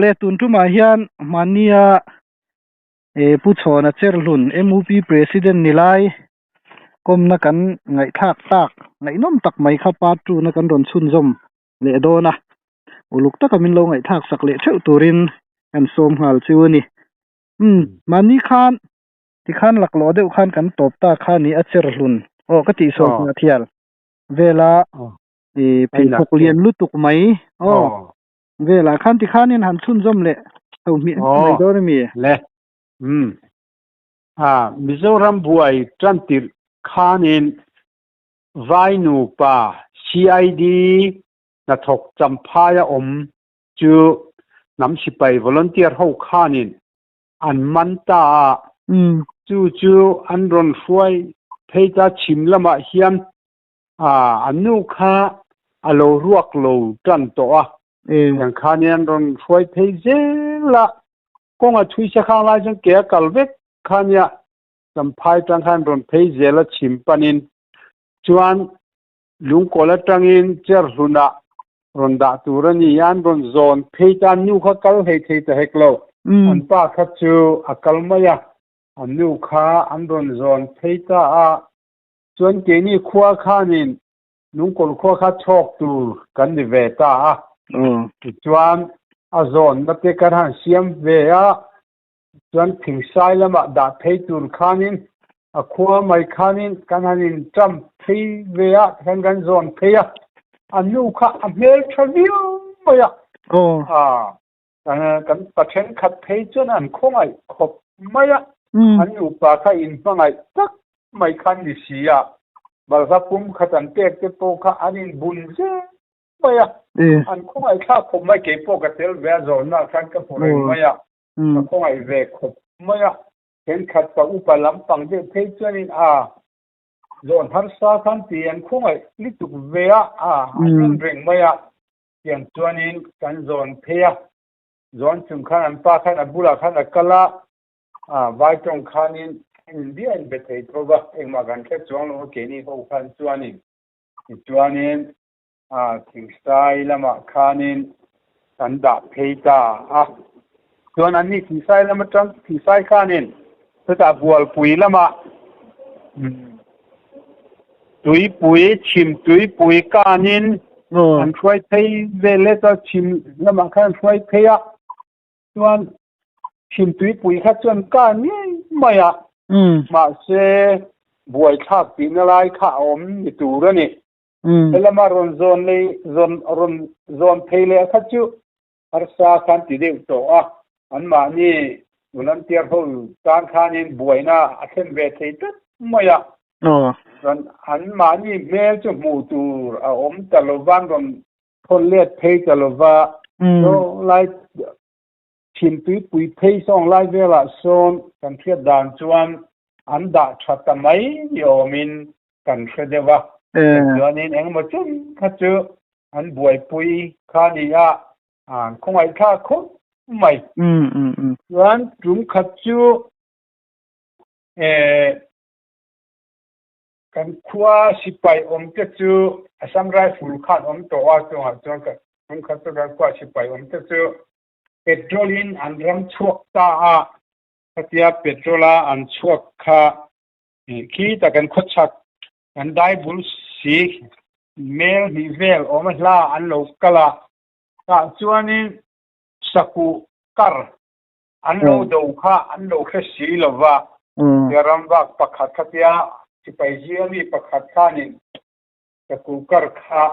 Awle tun tumah hian mahnia Pu Chhawna Cherhlun MUP President ni lai kawmna kan ngaihthlak tak ngaihnawm tak mai kha part two na kan rawn chhunzawm leh dawn a, uluk taka min lo ngaihthlak sak leh theuh turin kan sawm nghal chu a ni. Umm mahni khan tikhan laklawh deuh khan kan tawp ta kha ni a Cherhlun aw ka tihsual nghah thial vela i pheikhawk lian lutuk mai aw velah khan tikhanin han chhunzawm leh ho hmiah mai dawn a mi? Le umm a Mizoram buai tan tirh khanin Vai nupa CID hnathawk Champhaia awm chu hnam sipai volunteer ho khanin an man ta a, chu chu an rawn hruai phei ta chhim lamah hian A nu kha a lo ruak lo tan tawh a, tiang khan in an rawn hruai phei zel a, kawng a thui sa khang lai chuan ke a kal vek kha nia, Champhai tang khan rawn phei zel a chhim panin chuan lungkawl atangin Cherhlunah rawn dah tur a ni a, an rawn zawn phei ta, an nu kha kal hlei thei ta hek lo, an pa kha chu a kal mai a, an nu kha an rawn zawn phei ta a. Chuan keini khua khanin Lungkawl khua kha chhawk tur kan ni ve ta a. Tichuan a zawnna te kan han siam ve a, chuan Thingsai lamah dah phei tur khanin a khua mai khanin kan han inṭam phei ve a, tikhan kan zawn phei a, a nu kha a hmel ṭha viau mai a. Kan pa thenkhat phei chuan an khawngaih khawp mai a, an nupa kha inhmangaih tak mai kha an ni si a, balhla pum khat an pek te pawh kha an inbun zel mai a, an khawngaih thlak khawp mai, kei pawh ka tel ve a zawnna khan ka hmu reng mai a, ka khawngaih ve khawp mai a, thenkhat pa upa lampang deuh phei chuanin a zawn harsa khan ti an khawngaih lutuk ve a, an en reng mai a. Tiang chuanin kan zawn phei a, zawn chung khan an pa khan a bulah khan a kal a, a vai tawng khanin inbia in be thei tho va, engmah kan hre chuang lo a keini ho khan chuanin. Tichuanin a thingsai lamah khanin kan dah phei ta a, chuan anni thingsai lam atang thingsai khanin chutah bualpui lamah Tuipui, chhim tuipui kanin an hruai phei vel e chuan chhim lamah khan an hruai phei a, chuan chhim tuipui kha chuan kan ngei mai a, mahse buaithlak tihna lai kha a awm ni tur a ni. Helama rawn zawn lei zawn rawn zawn phei leh kha chu harsa khan ti deuh tawh a, anmahni volunteer ho tan khanin buaina a thlen ve thei tlat mai a. Chuan anmahni hmel chu hmuh tur a awm ta lo va, an rawn thawn let phei ta lo va, saw lai chhim tuipui phei sawng lai velah sawn kan hriat dan chuan an dah tha ta mai ni awmin kan hre deuh a. Chuanin engemaw chen kha chu an buaipui kha a ni a, an khawngaihthlak khawp mai. Chuan tum khat chu Kan khua sipai awm te chu Assam Rifle khan awm tawh a, chungah chuan kan khat chu kan khua sipai awm te chu petrol in an ram chhuak ta a, khatia petrol a an chhuak kha khi ta kan khawchhak kan dai bul si mel hnih vel awm a hla an lo kal a, tah chuanin sakuh kar An lo do kha an lo hre si lo va, tia ramvak pakhat kha tia sipai zia mi pakhat khanin ka cooker kha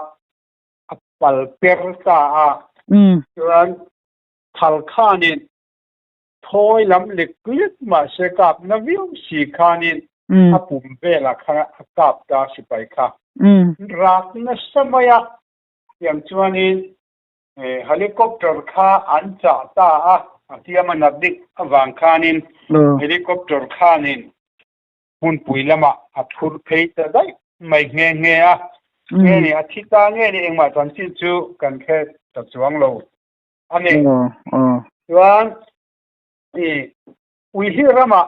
a pal per ta a, chuan thal khanin thawi lam lek lek mahse kap na viau si khanin a pum velah khan a kap ta sipai kha. Rak nasa mai a, tiang chuanin Helicopter kha an chah ta a, a hliam a nat dik avang khanin helicopter khanin hmunpui lamah a phur phei ta daih mai nghe nghe a. Nge ni a thi ta nge ni engmah chanchin chu kan hre ta chuang lo a ni. Chuan i Uihli ramah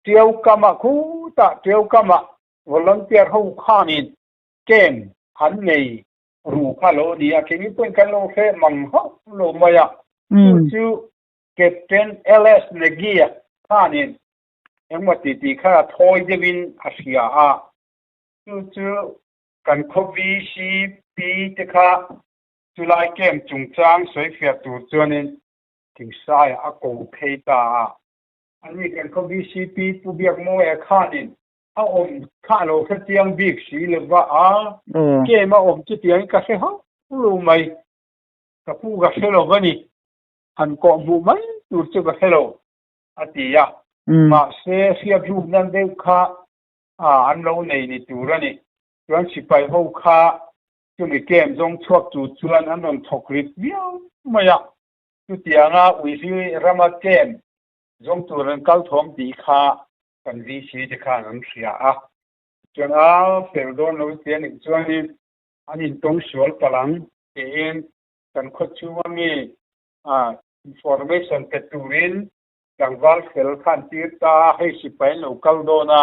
Tiau kamah khutah Tiau kamah volunteer ho khanin camp an nei Ru kha lo ni a, keini pawhin kan lo hre mang hauh lo mai a. Chu chu Captain LS Nagy-a khanin engmaw ti tih kha a thawi deuhin a hria a, chu chu kan khaw VCP te kha chulai camp chungchang sawifiah tur chuanin Thingsaiah a ko phei ta a. Ani kan khaw VCP Pu Biakmawia khanin a awm kha a lo hre chiang bik si lova a, camp a awm chutiangin ka hre hauh lo mai. Ka pu ka hre lo va ni, han kawh hmuh mai tur chu ka hre lo, a ti a. Mahse, hriat ruk nan deuh kha an lo nei ni tur a ni. Chuan sipai ho kha chumi camp zawng chhuak tur chuan an rawn thawk rit viau mai a. Chutianga Uihli rama camp zawng tur an kal thawm tih kha kan VC te khan an hria a. Chuan a fel dawn lo tia nih chuanin an intawng sual palh ang tiin kan khaw chhunga mi information pe turin tlangval fel kha an tir ta a, hei sipai an lo kal dawn a,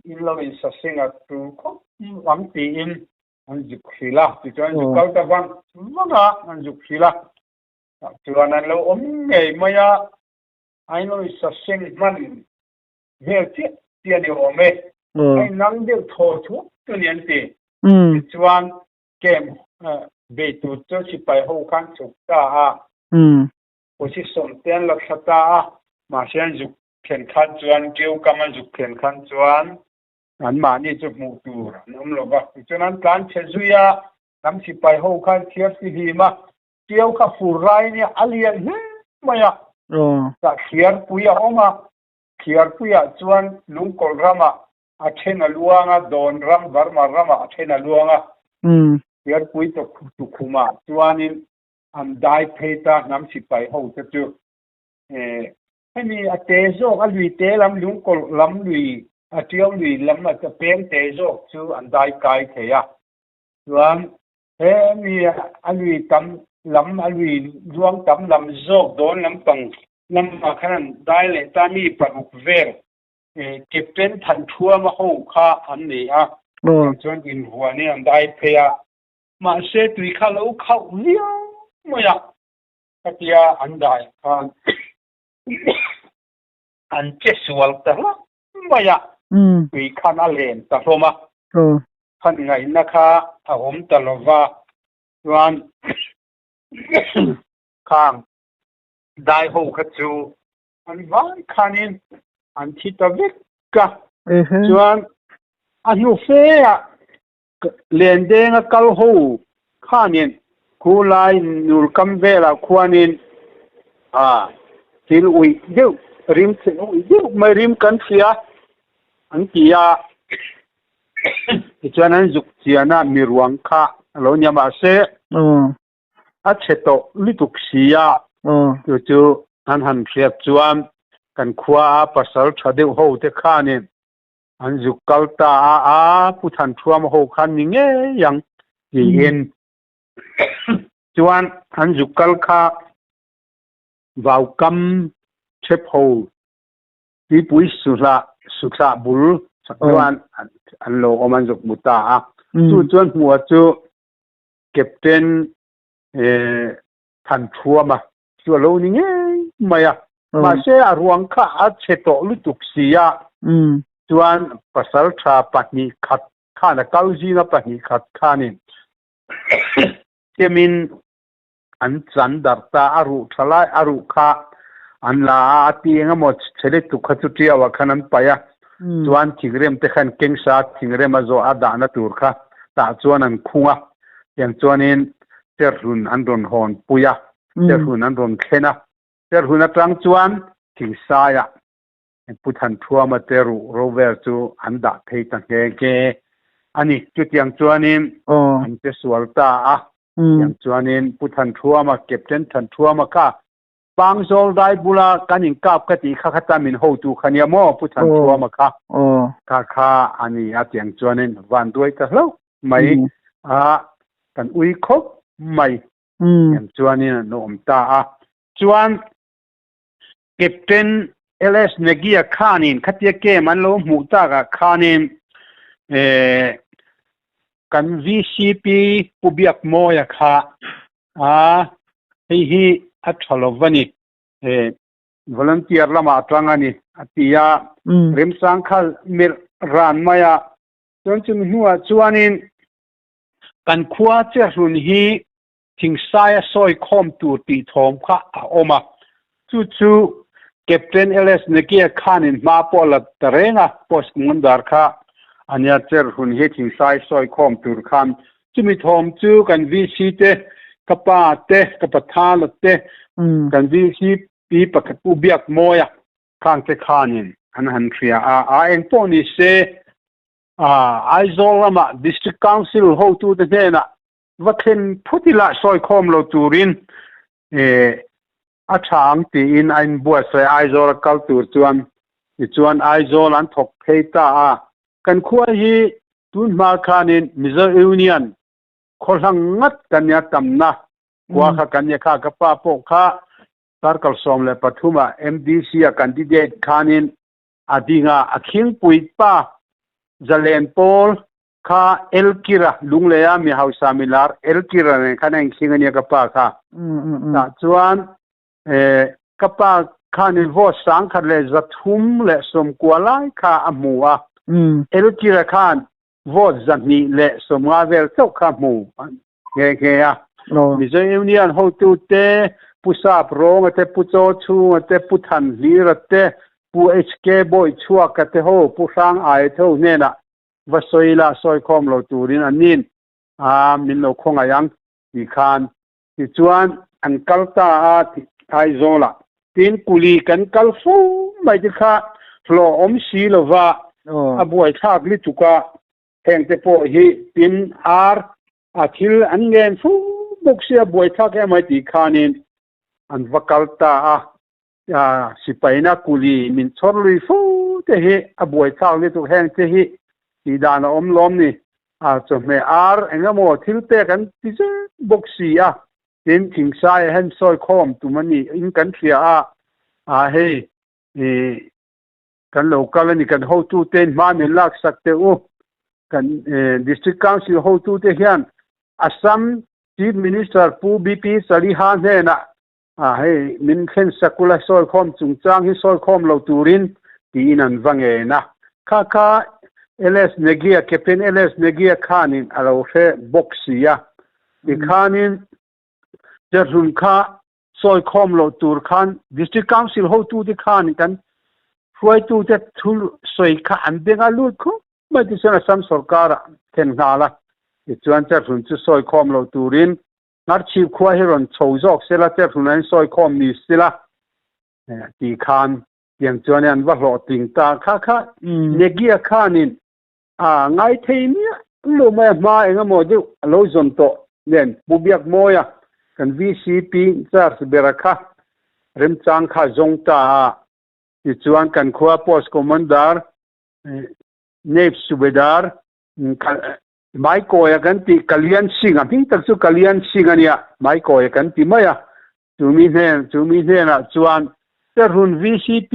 in lo insaseng a tur khawp ang tiin an zuk hrilh a, tichuan an zuk kal ta vang vang a, an zuk hrilh a, tah chuan an lo awm ngei mai a, a in lo insaseng hman vel chiah chiah a ni awm e, a inang deuh thaw thuak chu a ni an ti. Tichuan camp bei tur chu sipai ho khan chhuk ta a, position te an la thla ta a, mahse an zuk thlen khan chuan Ṭiau kam an zuk thlen khan chuan anmahni chu hmuh tur an awm lo va, tichuan an tlan chhe zui a, hnam sipai ho khan thiar si hlim a, Ṭiau kha fur lai nia a lian hle mai a, tah thliarpui a awm a, Thliarpuiah chuan Lungkawlh ramah a then a luang a, Dawn ram, Burma ramah a then a luang a. Thliarpui tukhumah chuanin an dai phei ta hnam sipai ho te chu. Hemi a te zawk, a lui te lam, Lungkawlh lam lui, a Tiau lui lam a peng te zawk chu an dai kai thei a. Chuan hemi a lui tam lam, a lui luang tam lam zawk Dawn lampang Lamah khan an dai leh ta mi paruk vel Captain Thanthuama ho kha an ni a, tiang chuan inhuanin an dai phei a, mahse tui kha lo khauh viau mai a, khatia an dai khan an che sual ta hlauh mai a, tui khan a len ta hlawm a, khan ngaihna kha a awm ta lova, chuan khang Dai ho kha chu an vai khanin an thi ta vek a. Chuan a hnu fe ah Lendenga kal ho khanin khulai Nulkam velah khuanin thil uih deuh rim thil uih deuh mai rim kan hria an ti a. Tichuan an zuk chian a miruang kha a lo nia mahse A chhe tawh lutuk si a, chu chu an han hriat chuan kan khua a pasal tha deuh ho te khanin an zuk kal ta a, a Pu Thanṭhuama ho khan ni ngei ang tiin chuan an zuk kal kha Vaukam Thepho Tuipui Suhlah Suthlah bul chuan an lo awm an zuk mu ta a, chu chuan hmuh chu Captain Thanthuama chu a lo ni ngei mai a, mahse a ruang kha a chhe tawh lutuk si a, chuan pasaltha pahnih khat khan a kal zinga pahnih khat khanin chemin an chan darh ta, a ruh tha lai a ruh kha an la a, a ti eng emaw chhe lutuk kha chu tiau ah khan an paih a, chuan thingrem te khan kengsa thingrem a zawh a dahna tur kha tah chuan an khung a, tiang chuanin Cherhlun an rawn hawn pui a, Cherhlun an rawn thlen a, Cherhlun atang chuan Thingsaiah Pu Thanthuama te ruh ro vel chu an dah phei ta nghe nghe a ni. Chutiang chuanin an che sual ta a, tiang chuanin Pu Thanthuama, Captain Thanthuama kha Pangzawl dai bula kan inkap ka tih kha khata min hotu kha nia maw Pu Thanthuama kha kha kha a ni a tiang chuanin van duai ta hlauh mai a kan ui khawp mai tiang chuanin an awm ta a. Chuan Captain LS Negia khanin khatia kem an lo hmuh takah khanin kan VCP Pu Biakmawia kha a hei hi. a tha lo va ni. Volunteer lamah a tang a ni a ti a, remchang kha melh ran mai a. Chuan chumi hnuah chuanin kan khua Cherhlun hi thingsaia sawi khawm tur tih thawm kha a awm a, chu chu Captain LS Negia khanin hma pawh la ta reng a, post commander kha a nia Cherhlun hi thingsai sawi khawm tur khan chumi thawm chu kan VC te, ka pa te, ka pathala te, kan VC pi pakhat Pu Biakmawia khang te khanin an han hria a, a eng pawh ni se Aizawl lamah District Council hotute hnenah va thlen phut ila sawi khawm lo turin a tha ang tiin a inbuatsaih a, Aizawl a kal tur chuan tichuan Aizawl an thawk phei ta a. Kan khua hi tun hma khanin Mizo Union khaw hlang ngat kan nia tamna khua kha kan nia kha ka pa pawh kha Circle 13 ah MDC a candidate khanin a ding a, a khingpui pa Zalen Pawl Kha Elkira, Lungleia mi hausa mi lar Elkira nen khan a inkhing a nia ka pa kha. Tah chuan ka pa khanin vote 1139 lai kha a hmu a. Elkira khan vote 250 vel chauh kha a hmu nghe nghe a. Mizo Union hotute Pu Sap Rawnga te, Pu Chaw Chhunga te, Pu Than Hlira te, Pu HK Bawichhuaka te ho, Pu Hrang Aia te ho hnenah va sawi ila sawi khawm lo turin an nin a, min lo khawngaih ang tih khan tichuan an kal ta a tih Aizawlah tin kuli kan kal fo mai te kha hlawhawm si lova a buaithlak lutuk a, heng te pawh hi tin ar a thil an ngen fo bawk sia buaithlak em ai tih khanin an va kal ta a. Sipaina kuli min chhawr lui fo te hi a buaithlak lutuk heng te hi tih dan a awm lawm ni. Chawhmeh ar eng emaw thil pek an ti zet bawk si a, tin thingsaia hian sawi khawm tum a ni in kan hria a, a hei kan lo kal a ni kan hotute in hma min laksak teh u, kan District Council hotute hian Assam Chief Minister Pu BP Chaliha hnenah A hei, min thlen sakula sawi khawm chungchang hi sawi khawm lo turin tiin an va ngen a. Kha kha LS Negia, Captain LS Negia khanin a lo hre bawk si a. Tikhanin Cherhlun kha sawi khawm lo tur khan District Council hotute khanin kan hruaitute thu sawi kha an beng a lut khawp mai tichuan Assam sorkar-ah thlen nghal a. Tichuan Cherhlun chu sawi khawm lo turin Ngarchhip khua hi rawn chho zawk sela Cherhlun an sawi khawm ni sela tih khan tiang chuan an va hlawhtling ta kha kha Negia khanin a ngai thei miah lo mai a hma eng emaw deuh a lo zawn tawh nen Pu Biakmawia kan VCP in-charge bera kha remchang kha zawng ta a tichuan kan khua Post Commander Naib Subedar Maikawia kan tih Kalyan Singh a hming tak chu Kalyan Singh a nia, Maikawia kan ti mai a. Chumi hnen chumi hnenah chuan Cherhlun VCP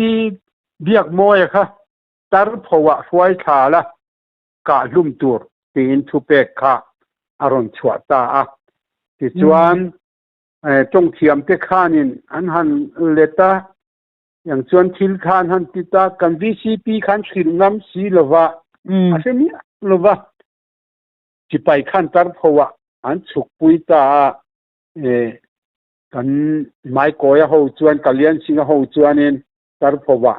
Biakmawia kha tar phoah hruai thla la kah hlum tur tiin thupek kha a rawn chhuah ta a. Tichuan tawngthiamte khanin an han let a, Yang chuan thil khan han ti ta, kan VCP khan hrilh ngam si lova, a hre miah lova, sipai khan tar pho ah an chhuk pui ta a, kan Maikawia ho chuan, Kalyan Singh-a ho chuanin tar pho ah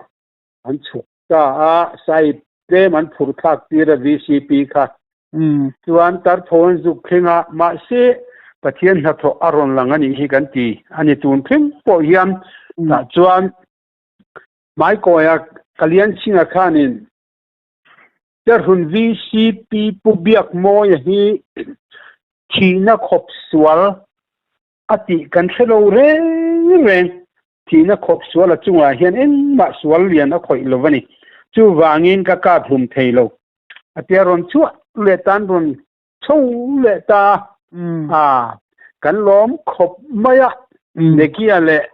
an chhuk ta a, Sahib tlem an phurh thlak tir a VCP kha. Chuan tar pho an zuk thleng a, mahse Pathian hnathawh a rawn lang a nih hi kan ti a ni tun thleng pawh hian tah chuan Hmaikawia Kalianchhinga khanin Cherhlun VCP Pu Biakmawia hi thihna khawp sual a tih kan hre lo reng reng. Thihna khawp sual a chungah hian engmah sual lian a khawih lo a ni. Chuvangin ka kap hlum thei lo. A tia rawn chhuah leh tan rawn chho leh ta a, kan lawm khawp mai a. Negia leh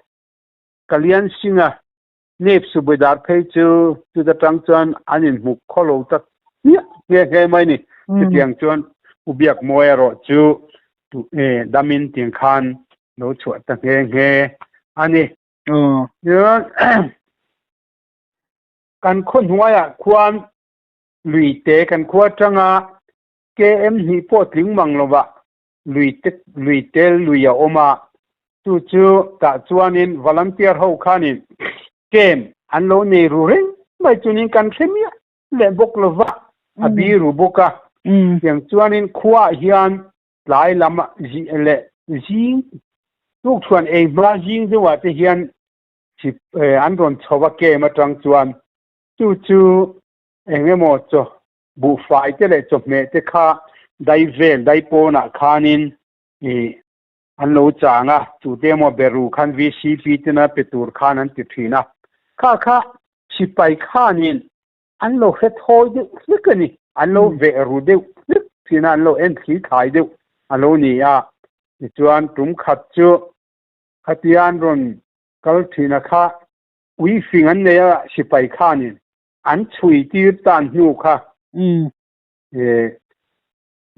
Kalyan Singh-a Nep Subedar phei chu chuta tang chuan an inhmu khaw lo tak hmiah nghe nghe mai ni. Chutiang chuan U Biakmawi erawh chu damin tiang khan. Lo chhuah ta nghe nghe a ni. Chuan kan khaw hnuaiah khuan lui te kan khua atanga KM hnih pawh tling mang lovah lui te lui te lui a awm a, chu chu tah chuanin volunteer ho khanin camp an lo nei ru reng mai chunin kan hre miah leh bawk lova a bi ru bawk a. Tiang chuanin khuaah hian tlai lam leh zing tukchhuan ei hma zing deuhah te hian an rawn chho a camp atang chuan chu chu eng emaw chaw buhfai te leh chawhmeh te kha dai vel dai pawnah khanin ih an lo chang a, tute emaw beru khan VCP tena pe tur khan an ti thin a, kha kha sipai khanin an lo hre thawi deuh hlek a ni, an lo veh ru deuh hlek thin a, an lo en thli thlai deuh a lo ni a, tichuan tum khat chu khatia an rawn kal thin a kha ui fing an nei a sipai khanin an chhui tir tan hnu kha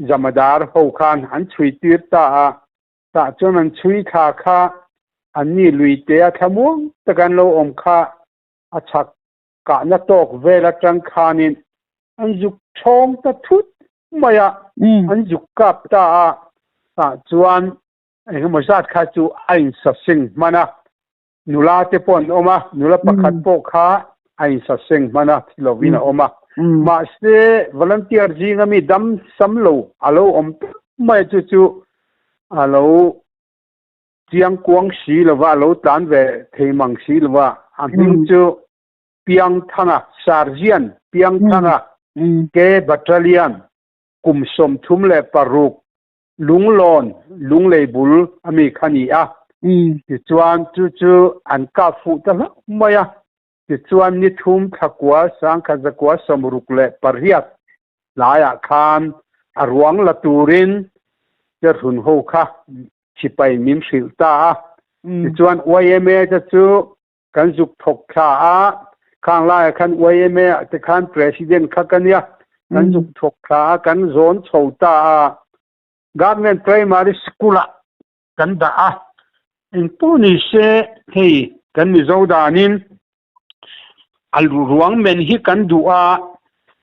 Jamadar ho khan an chhui tir ta a, tah chuan an chhui thla kha an ni lui te a thlamuang taka an lo awm kha a chhak kahna tawk vel atang khanin an zuk thawng ta thut mai a, an zuk kap ta a, tah chuan engemaw zat kha chu a insaseng hman a, nula te pawh an awm a, nula pakhat pawh kha a insaseng hman a, thi lovin a awm a. Mahse, volunteer zinga mi dam sam lo a lo awm tlat mai a, chu chu a lo Chiang kuang si lova a lo tlan ve thei mang si lova, a hming chu Piangthanga, Sergeant Piangthanga, K Battalion, kum 36, Lunglawn, Lunglei bul a mi kha ni a. Tichuan chu chu an kap fuh ta hlauh mai a. Tichuan ni thum thlakua 1968 laiah khan a ruang la turin Cherhlun ho kha sipai min hrilh ta a. Tichuan YMA te chu kan zuk thawk thla a, khang laiah khan YMA ah te khan President kha ka nia, kan zuk thawk thla a, kan zawn chho ta a. Government Primary School ah kan dah a, engpawh ni se hei kan Mizo danin a ruang men hi kan duh a,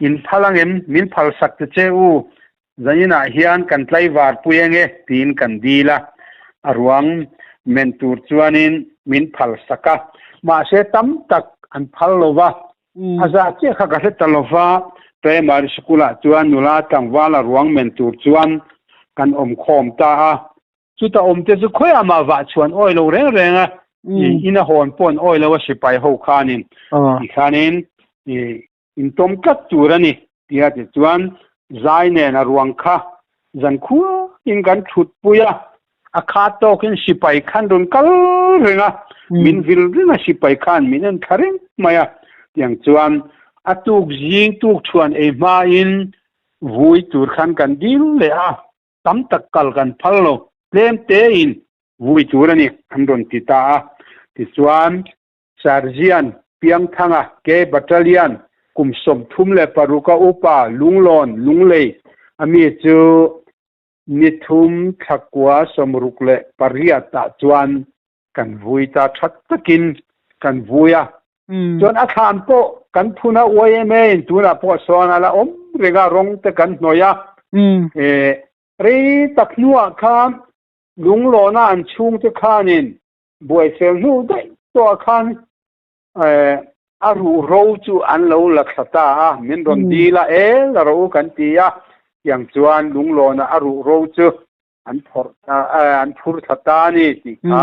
in phal angem min phal sak ta che u, zaninah hian kan tlaivar pui ange tiin kan dil a, a ruang men tur chuanin min phal sak a, mahse tam tak an phal lo va, a za chiah kha ka hre ta lo va, primary school ah chuan nula tlangval a ruang men tur chuan kan awm khawm ta a, chuta awm te chu khawiah mah vah chhuan awi lo reng reng a, in a hawn pawh an awi lo a sipai ho khanin tikhanin intawm tlat tur a ni tia tichuan zai nen a ruang kha zan khuain kan thut pui a, a kha tawkin sipai khan rawn kal reng a, min vil reng a sipai khan min en thla reng mai a, tiang chuan a tuk zing tuk chhuan ei hmain vui tur khan kan dil leh a, tam tak kal kan phal lo, tlem tein vui tur a ni an rawn ti ta a, tichuan Sergeant Piangthanga K Battalion kum 36 a upa Lunglawn Lunglei a mi chu Ni thum thlakua 68 ah chuan kan vui ta tha takin kan vui a. Chuan a thlan pawh kan phun a YMA in tunah pawh sawn a la awm reng a, rawng te kan hnawih a. Rei tak hnuah khan lunglawna an chhungte khanin buaifel hnu daih tawhah khan a ruhro chu an lo la thla ta a, min rawn dil a, e la ro kan ti a, tiang chuan lunglawnah a ruhro chu an phawrh ta, an phur thla ta a ni tih kha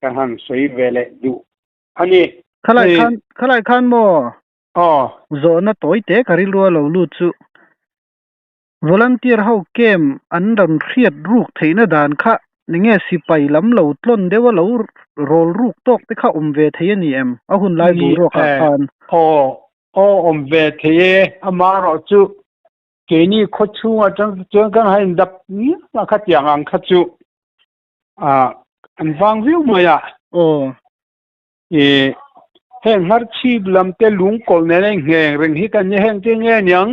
ka han sawi ve leh duh a ni. Khalai khan, khalai khan maw? Aw. Zawhna tawi te ka rilru a lo lut chu. Volunteer ho camp an rawn hriat ruk theihna dan kha enge sipai lam lo tlawn deuha lo rawl ruk tawk te kha awm ve thei a ni em? A hun lai boruak ah khan. Aw, aw awm ve thei e, amaherawh chu keini khaw chhung atang chuan kan han indap ngial a khatiang ang kha chu an vang viau mai a. Aw. I heng hmarchhip lam te lungkawlh nen a ingheng reng hi kan ni heng te nge niang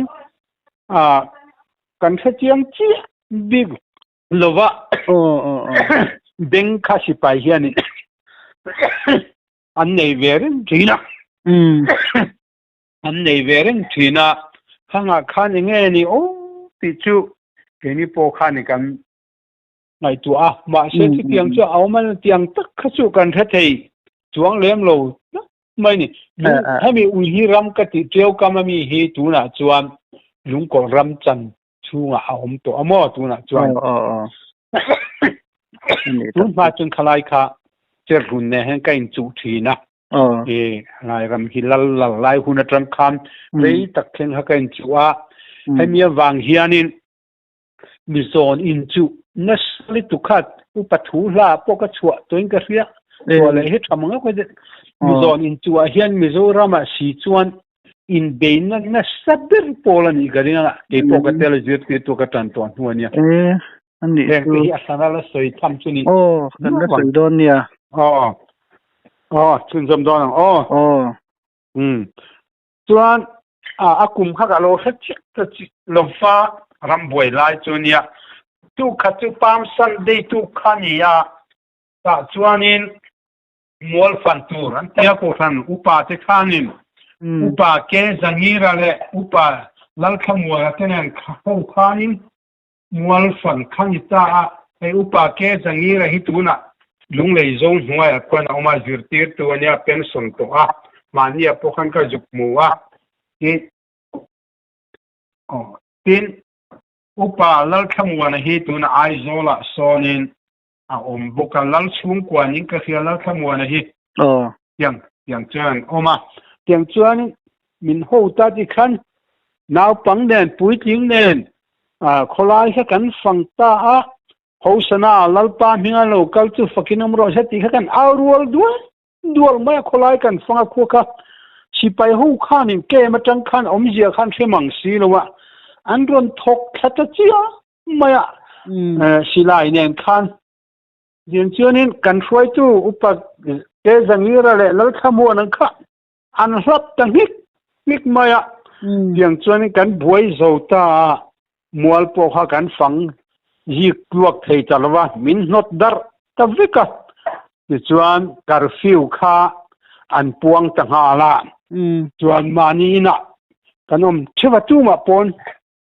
a kan hre chiang chiah bik lova. Aw aw aw. Beng kha sipai hianin an nei ve reng thin a. An nei ve reng thin a. Khangah khan enge ni aw tih chu keini pawh khan kan ngaihtuah a. Mahse chutiang chu a awm a, tiang tak kha chu kan hre thei chuang lem lo tak mai ni. Hemi ui hi ram ka tih ṭiau kam ami hi tunah chuan lungkawlh ram chan chhungah a awm tawh a maw tunah chuan. Tun hma chuan khalai kha cherhlun nen hian ka inchuh thin a. E lai ram hi lal lal lai hun atang khan rei tak thleng kha ka inchuh a. Hemi avang hianin mi zawn inchuh nasa lutuk kha upa thu hla pawh ka chhuah tawhin ka hria. Chhuah leh hi tha mang a mi zawn inchuh ah hian Mizoramah si chuan inbeihna nasa ber pawl a nih ka ring a, kei pawh ka tel a zirtirtu ka tan tawh hnu a nia. E, a nih Heng te hi a hlana la sawi tham chu ni. Aw, kan la sawi dawn nia. Aw, aw, chhunzawm dawn ang aw. Aw. Um. Chuan a kum kha ka lo hre chiah ta chi lova rambuai lai chu nia. Tu kha chu Palm Sunday tu kha nia. Tah chuanin Mual fan tur an tia kohhran upa te khanin upa Ke Zangira leh upa Lalthlamuana te nen ho khanin mual fan kha ni ta a, hei upa Ke Zangira hi tunah Lunglei zo hnuaiah khuan a awm a, zirtirtu a nia pension tawh a, mahnia pawh khan ka zuk hmu a, tin tin upa Lalthlamuana hi tunah Aizawlah sawnin a awm bawk a, Lal chhungkua ning ka hria Lalthlamuana hi tiang tiang chuan an awm a, tiang chuan min ho ta ti khan naupang nen puitling nen khawlai kha kan fang ta a, Hosana Lalpa hminga lo kal chu fakin awm rawh se tih kha kan au rual dual dual mai a, khawlai kan fang a khua kha sipai ho khanin kem atang khan awmzia khan hre mang si lo a, an rawn thawk thla ta chiang mai a silai nen khan dian chuanin kan hruaitu upa te Zangira leh Lalthlamuan ang kha an hlap ta hnik hnik mai a tiang chuanin kan buai zo ta a mual pawh kha kan fang zik tluak thei ta lova min hnawt darh ta vek a tichuan curfew kha an puang ta nghal a chuan mahni inah kan awm theuh a tumah pawn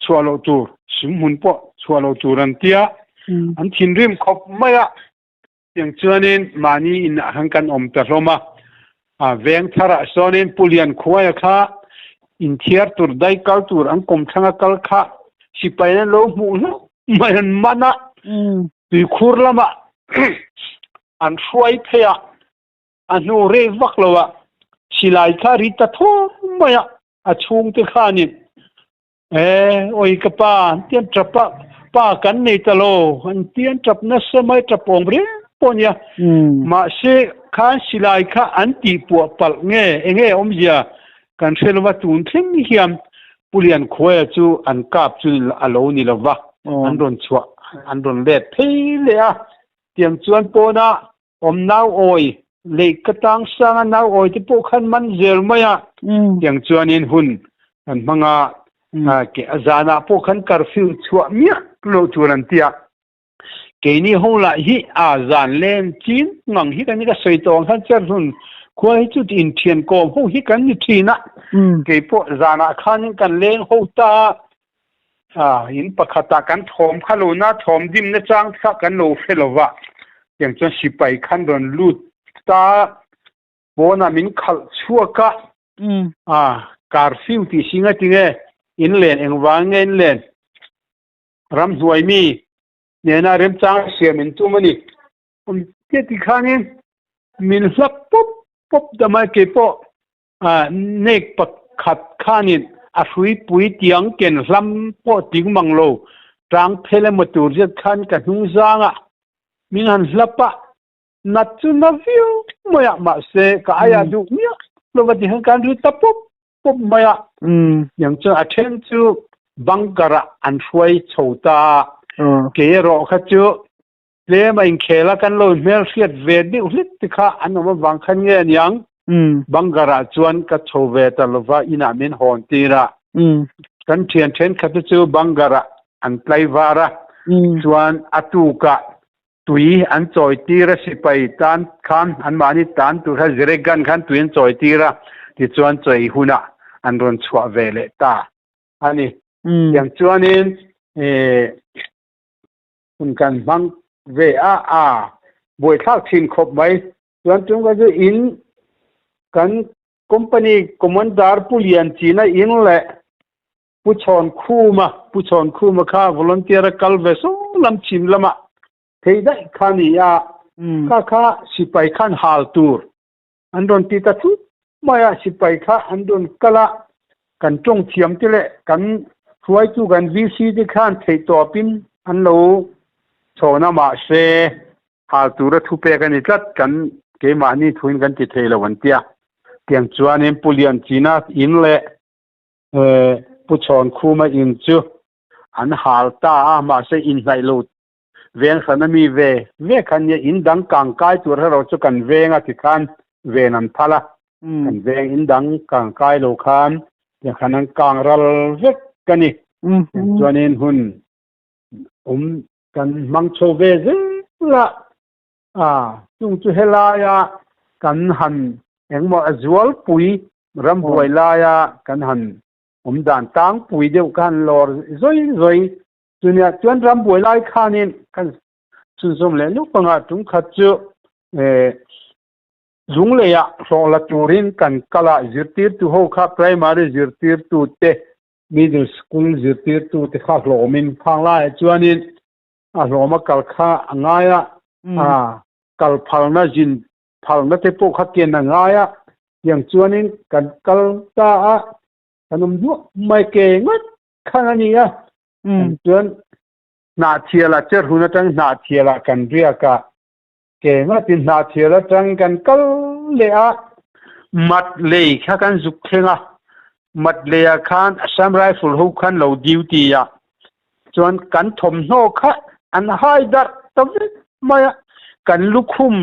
chhuah loh tur, sumhmun pawh chhuah loh tur an tia, an thinrim khawp mai a. Tiang chuanin mahni inah khan kan awm ta hlawm a, a veng tharah sawnin Pu Liankhuaia kha inthiar tur dai kal tur an kawmthlanga kal kha sipai an lo hmuh hlauh mai an man a, tuikhur lamah an hruai phei a, a hnu rei vak lo a, silai kha ri ta thaw mai a. A chhungte khanin, E, awi ka pa, an ti an tap a, pa kan nei ta lo, an ti an tap nasa mai, tap awm reng pawh a nia. Mahse, khan silai kha an tihpuah palh nge, enge awmzia kan hre lova, tun thleng hian Pu Liankhuaia chu an kap chu a lo ni lova, an rawn chhuah, an rawn let phei leh a, tiang chuan pawna Awm nau awi, lei ka tang sang a nau awi te pawh khan man zel mai a, tiang chuanin hun kan hmang a, ke a zanah pawh khan curfew chhuah miah loh tur an ti a, keini ho lah hi a zan len chin ngang hi kan ni ka sawi tawh ang khan Cherhlun khua hi chu inthian kawm ho hi kan ni thin a, kei pawh zanah khanin kan leng ho ta a, A, in pakhatah kan thawm kha lo na, thawm dimna chang kha kan lo hre lo va, tiang chuan sipai khan rawn lut ta, pawnah min khalh chhuak a, a, curfew tih si nga tinge in len, engvang nge in len, ramhnuai mi nena remchang siam in tum a ni, ti khanin min hlap pawp pawp ta mai keipawh. Nek pakhat khanin a hruipui tiang ken hlam pawh tling mang lo, tang phel emaw tur zet khan ka hnung zangah min han hlap a, nat chu na viau mai a, mahse ka aia duh miah lo va ti khan kan ri ta pawp pawp mai a, tiang chuan a then chu bunker ah an hruai chho ta a, kei erawh kha chu Tlem a inkhel a kan lo hmel hriat ve deuh hlit te kha an awm avang khan nge aniang Bangar ah chuan ka chho ve ta lova inah min hawn tir a, kan thian thenkhat te chu Bangar ah an tlaivar a, chuan a tukah. Tui an chawi tir a sipai tan khan anmahni tan tur kha zirek gun khan tui an chawi tir a tichuan chawi hunah an rawn chhuah ve leh ta a ni. Tiang chuanin ih hun kan hmang ve a a buaithlak thin khawp mai. Chuan tum kha chu in kan company commander Pu Lianchina in leh Pu Chhawnkhuma, Pu Chhawnkhuma kha volunteer a kal ve saw lam chhim lamah thei daih kha a ni a, kha kha sipai khan hal tur an rawn ti ta thut mai a, sipai kha an rawn kal a, kan tawng thiam te leh kan hruaitu kan VC te khan theihtawpin an lo chhawn a, mahse hal tura thupek a ni tlat, kan keimahni thuin kan ti thei lo an ti a, tiang chuanin Pu Lianchina in leh Pu Chhawnkhuma in chu an hal ta a, mahse inhnaih lo veng hran a mi ve ve khan nia in dang kang kai tur erawh chu kan veng a tikhan ven an phal a, kan veng in dang kang kai lo khan tikhan an kang ral vek a ni. Chuanin hun awm kan hmang chho ve zel a, a chung chu helaia kan han engmaw a zualpui Rambuai laia kan han awm dan tlangpui deuh ka han lawr zawi zawi chunia chuan rambuai lai khanin kan chhunzawm leh lup anga tum khat chu eh Lungleiah hlawh la turin kan kal a, zirtirtu ho kha primary zirtirtu te middle school zirtirtu te kha hlawmin khang laiah chuanin a hlawma kal kha a ngai a, a kal phalna zin phalna te pawh kha ken a ngai a, tiang chuanin kan kal ta a, kan awm duah mai ke ngawt khan a ni a, kan chuan Hnahthialah Cherhun atang Hnahthialah kan riak a, ke ngawtin Hnahthial atang kan kal leh a, mat lei kha kan zuk thleng a, mat leiah khan Assam Rifle ho khan lo duty a, chuan kan thawmhnaw kha an hai darh ta vek mai a, kan lukhum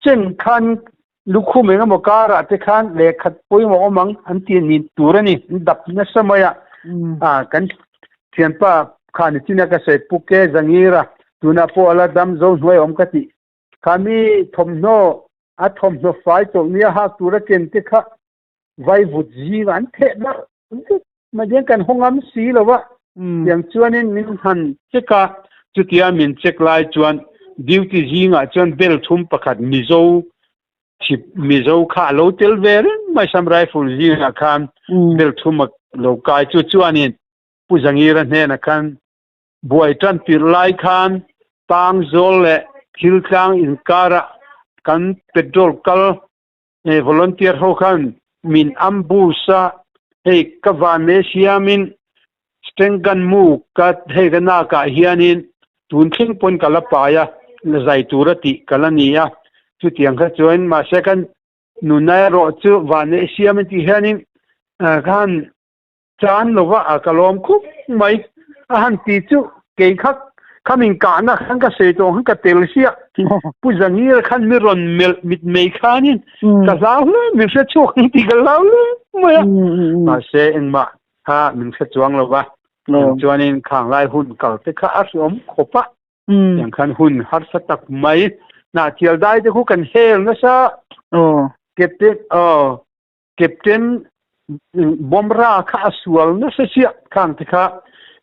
chen khan lukhum eng emaw karah te khan lehkhat pawimawh awm ang an ti ni tur a ni, an dap nasa mai a, ah kan thianpa khan i china ka sawi Pu Ke Zangira tunah pawh a la dam zo hnuai awm ka tih kha mi thawmhnaw a thawmhnaw fai tawlh nia hak tura ken te kha vaivut zingah an theh darh vek mai hian kan haw ngam si lo a, tiang chuanin min han check a, chutia min check lai chuan duty zingah chuan bel thum pakhat Mizo thip Mizo kha a lo tel ve reng mai Assam Rifle zingah khan bel thum a lo kai chu chuanin Pu Zangira hnenah khan buai tan tirh lai khan Pangzawl leh Thiltlang inkarah kan petrol kal Hei volunteer ho khan min ambush a, hei ka vanne siamin strength gun mu ka hei ka nakah hianin tun thleng pawn ka la pai a, la zai tura tih ka la ni a, chutiang kha chuan mahse kan nuna erawh chu vanne siamin tih hianin khan Chan lova a ka lawm khup mai. A han ti chu kei kha khamin kahna khan ka sawi tawh ang khan ka tel sia. Pu Zangir khan mi rawn melh mitmei khanin ka hlau hle, min hre chhuak ang tih ka hlau hle mai a. Mahse engmah kha min hre chuang lova, chuanin khang lai hun kal te kha a hreawm khawp a. Tiang khan hun harsa tak mai. Hnahthial dai te khu kan hel nasa. Captain aw Captain Bomra kha a sual nasa chiah khang te kha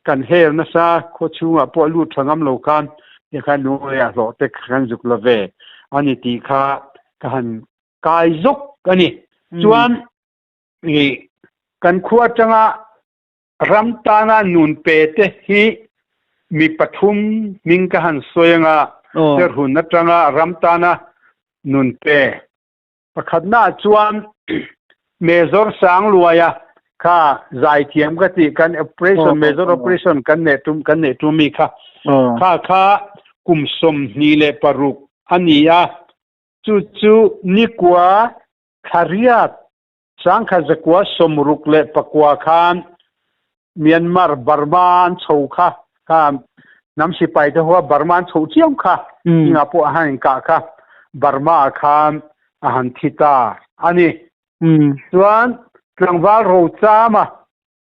kan hel nasa khaw chhungah pawh a lut tha ngam lo khan ti khan lunglei ah hlawh te kan zuk la ve a ni tih kha ka han kai zawk a ni. Chuan i kan khua atanga ram tana nun pe te hi mi pathum hming ka han sawi anga Cherhun atanga ram tana nun pe Pakhatnaah chuan Major Sangluaia kha zaithiam ka tih kan operation Major operation kan neih tum kan neih tum mi kha kha kha kum 26 a ni a, chu chu nikua thlariat 1969 khan Myanmar Burma an chho kha kha hnam sipai te ho Burma an chho chiam kha inga pawh a han inkah kha Burma ah khan a han thi ta a ni. Chuan tlangval Rochama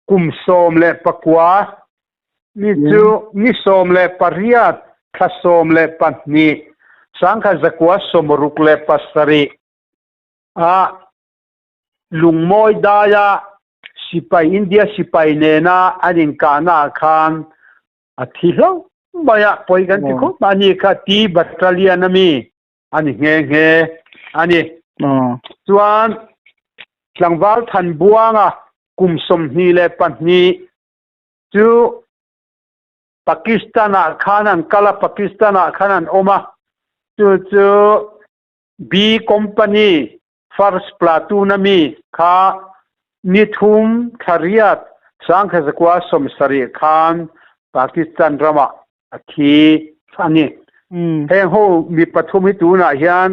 kum 19 mi chu ni 18. Thla 12, 1967 ah Lungmawi daia sipai India sipai nena an inkahna ah khan a thi hlauh mai a, pawi kan ti khawp mai. Ani kha T Battalion a mi a ni nghe nghe a ni. Chuan tlangval Thanbuanga kum 22 chu Pakistan ah khan an kal a, Pakistan ah khan an awm a, chu chu B Company First Platoon a mi kha ni thum thla riat 1970 khan Pakistan ramah a thi a ni. Heng ho mi pathum hi tunah hian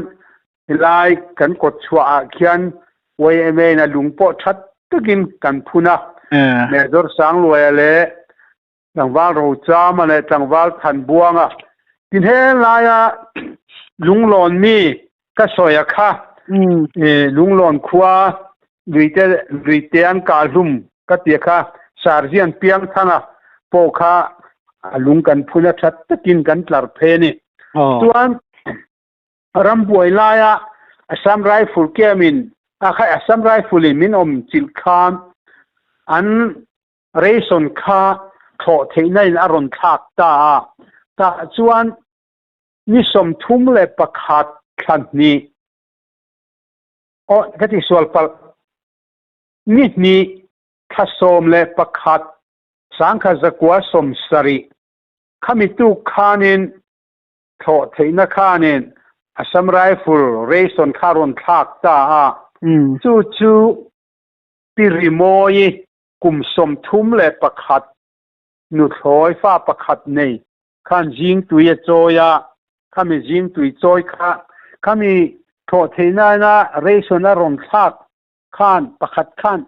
helai kan kawt chhuah ah khian YMA in a lung pawh that takin kan phun a, Major Sangluaia leh Tlangval Rochama leh Tlangval Thanbuanga ti hel laia lunglawn mi ka sawi a kha lunglawn khua luite luite an kah hlum ka ti a kha Sarjian Piangthanga pawh kha a lung kan phun a that takin kan tlar phei a ni. Chuan rambuai laia Assam Rifle camp in a kha Assam Rifle in min awm chilh khan an Ration kha thlawh theihna in a rawn thlak ta a, tah chuan ni 31 thla hnih, aw ka ti sual palh, ni hnih thla 11 1970 khami tuk khanin thlawh theihna khanin Assam Rifle ration kha a rawn thlak ta a, chu chu Pi Rimawi kum 31 nuthlawi fa pakhat nei khan zing tui a chawi a, khami zing tui chawi kha khami thlawh theih nana ration a rawn thlak khan pakhat khan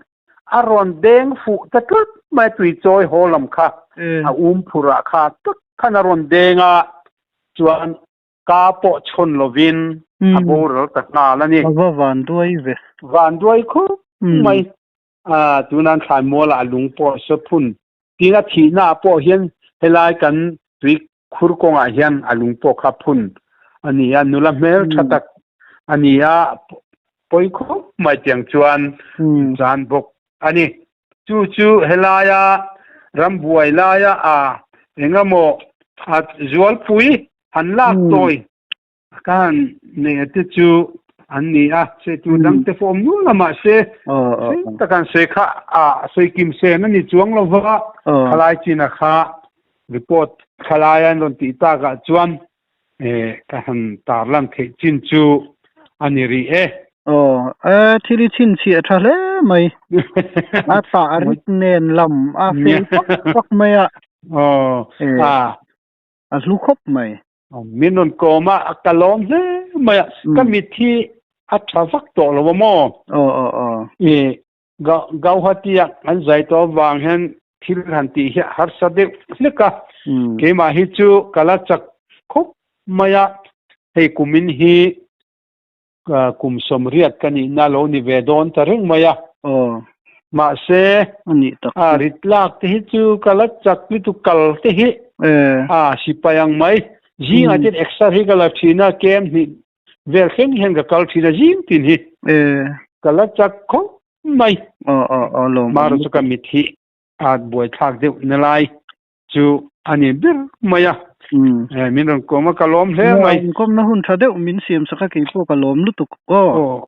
a rawn deng fuh ta tlat mai tui chawi haw lam kha a um phurh ah kha tak khan a rawn deng a, chuan ka pawh chhawn lovin a boral ta nghal a ni. A va vanduai ve. Vanduai khawp mai. A tunan thlai mualah a lung pawh a saw phun. Tin a thihna ah pawh hian helai kan tui khur kawngah hian a lung pawh kha phun a ni a, nula hmel tha tak a ni a, pawi khawp mai tiang chuan chan bawk a ni. Chu chu helaia rambuai laia a engemaw a zualpui han lak tawi Ka han nei a te chu an ni a, sawi tur dang te pawh awm nual a mahse sawi tak an sawi kha a sawi kim sen a ni chuang lo va, khalai chin a kha report khalai an rawn tih tak ah chuan ka han tarlan theih chin chu a ni rih e. Aw, e thil i chhinchhiah tha hle mai. A tah rit nen lam a fel fak fak mai a. Aw, a. A hlu khawp mai. Min rawn kawm a, ka lawm hle mai a, ka mit hi a tha vak tawh lo a maw? Aw aw aw. I Gauhati a an zai tawh avang hian thil han tih hi a harsa deuh hlek a, keimah hi chu ka la chak khawp mai a, hei kumin hi kum 80 ka nihna lo ni ve dawn ta reng mai a. Aw. Mahse, A nih tak a chu. rit lak te hi chu ka la chak lutuk kal te hi Eh. a sipai ang mai. Zingah Mm. chuan exer hi ka la thin a, kem hnih vel thleng hian ka kal thin a zing tin hi. Eh. Ka la chak khawp mai. Aw aw aw lawm awm Mara chu ka lutuk. mit hi a buaithlak deuh na lai chu a ni ber mai a. Mm. Min rawn kawm a, ka lawm hle mai. Inkawmna hun tha deuh min siam sak a, keipawh ka lawm lutuk aw. Aw.